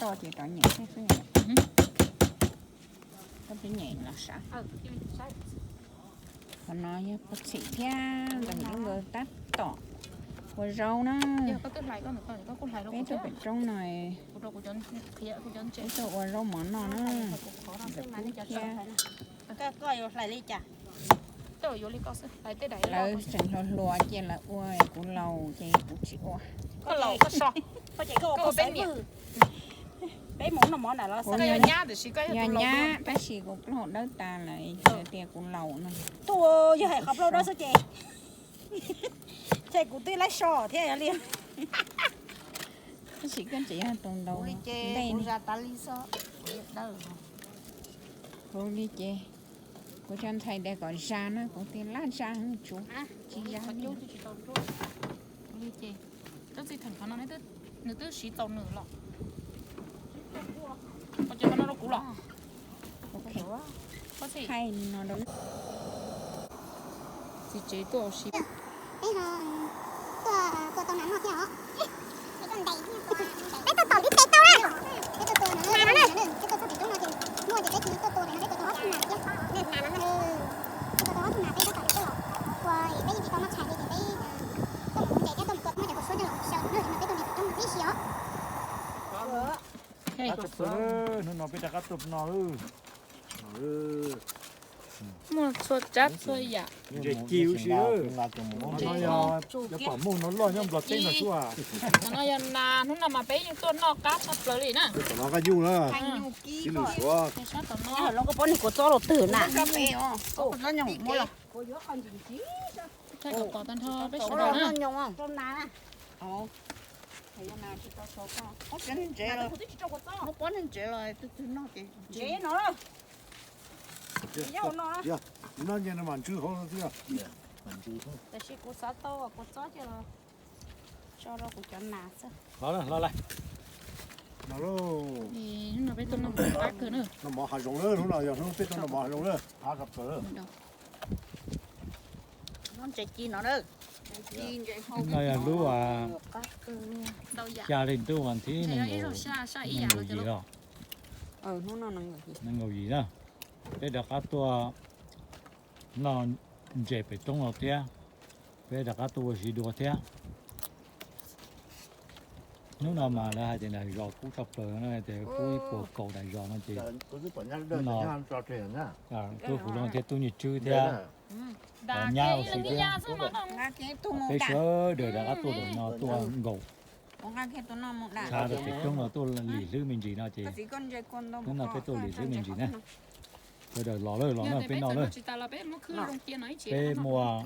Ces rov nyem xwb. Koj twb nyem los sav. Qhov no yog pov txhim thiab los yog lub nkawd tab tom ua zaub na. Peb tug pem roob no, peb tug ua zaub mov noj na. Nkawd kub thiab. Lawv tseem hluas hluas ces lawv ua, kuv laus ces kuv tsis ua. Kuv yog nyab tab sis kuv plaub hau dawb tas lawm, lawv tias kuv laus no. Tuaj yog hais qhov plaub dawb xwb ces, ces kuv twb laib so thiab yog li. Tab sis koj tseem yog tus ntaus ntej ne. Kuv li ces kuv tso ntxhais tias kom zas na, kuv tias laj zas heev tsuav tsis zas li. Nws twb siv txaus nws los. Koj cov no rau kuv los. Txiv tsev tuaj ua si. Peb ho tuaj tua tau nas noj thiab os. Peb tuaj tom ntiv tes tau na. Peb tuaj tua nas no na, peb tuaj txog tim roob no ces muaj ces peb cia li tuaj tua pem no, peb tua tau ob tug nas thiab. Nas no na, peb tua tau ob tug nas peb tab tom li coj los ua, peb yeej tsis tau noj tshais li ces peb tuaj mus ntses thiab tuaj mus tua muab cov kua suab coj los xyaw na, no peb tuaj nres tim roob no tib si os. Hnub no peb rov qab tuaj no. Muaj txhua tsav txhua yam. Ntses ci ua si. Cov pom muj no loj nyob Nplog teb no xwb. Qhov no yog nas, hnub no mas peb yeej tuaj noj qab tshaj plaws li na. Tom no qab yuj na. Sab tom no. Koj pov neeg kua txob los twg na? Thaij kom pom tag nrho peb sawv daws na. Ntses no, no ntsw hauv no thiab. Tam sis kuv xav tau kua txob coj los tso rau kuv cov nas xwb. Los lawm, los lawm. Hnub no peb tuaj noj mov qab kawg na. Noj mov hav zoov na, hnub no yog hnub peb tuaj noj mov hav zoov na. Ntses ci no na. No yog lub xya hli ntuj vas thib nees nkaum yim los. Nees nkaum yim na. Peb rov qab tuaj noj ntses pem roob no thiab, peb rov qab tuaj ua si dua thiab. Hnub no mas lawv hais tias nram zos kub tshaj plaws no, tias kub ib puas kaum nram zos no ces hnub no tub Fuv Looj thiab tub Nyiaj Tswb thiab nyab ua si thiab, peb sawv daws rov qab tuaj ntawm no tuaj nkaum, tshav rau pem roob no tuaj lim hlwb me ntsis no ces hnub no peb tuaj lim hlwb me ntsis na. Sawv daws los lawm, los na, peb noj lawm. Peb muaj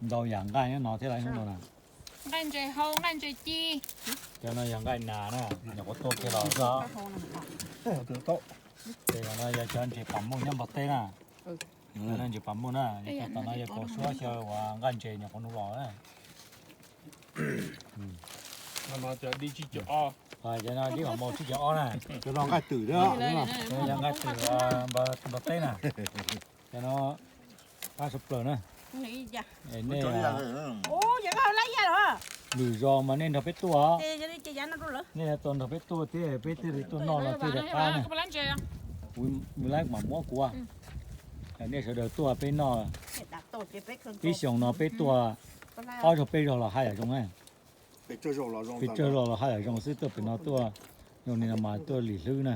ntau yam nqaij nyob no thiab lauj, hnub no na. Nqaij ntses hau, nqaij ntses ci. Cov no yog nqaij nas na, nyuam qhuav tua kiag los xwb. Ces no yog cov ntses pas muj nyob Nplog teb na. Cov no ntses pas muj na, tom no yog kaus suab xyaw uas nqaij ntses nyuam qhuav nuv los na. Cov no dib qhov muag tsib caug ob na. Cov no nqaij twm, yog nqaij twm Nplog teb na. Cov no qab tshaj plaws na. Nej lwm zos mas nej nrog peb tuaj, nej tuaj nrog peb tuaj thiab peb thiaj li tuaj noj no thiaj li qab na. Kuv laib mam muab kuv, nej sawv daws tuaj peb noj. Ib xyoos no peb tuaj ob zaug peb zaug los haj yam zoo na. Peb tsawg zaus los haj yam zoo xwb, tuaj pem no tuaj zoo li no mas tuaj lim hlwb na.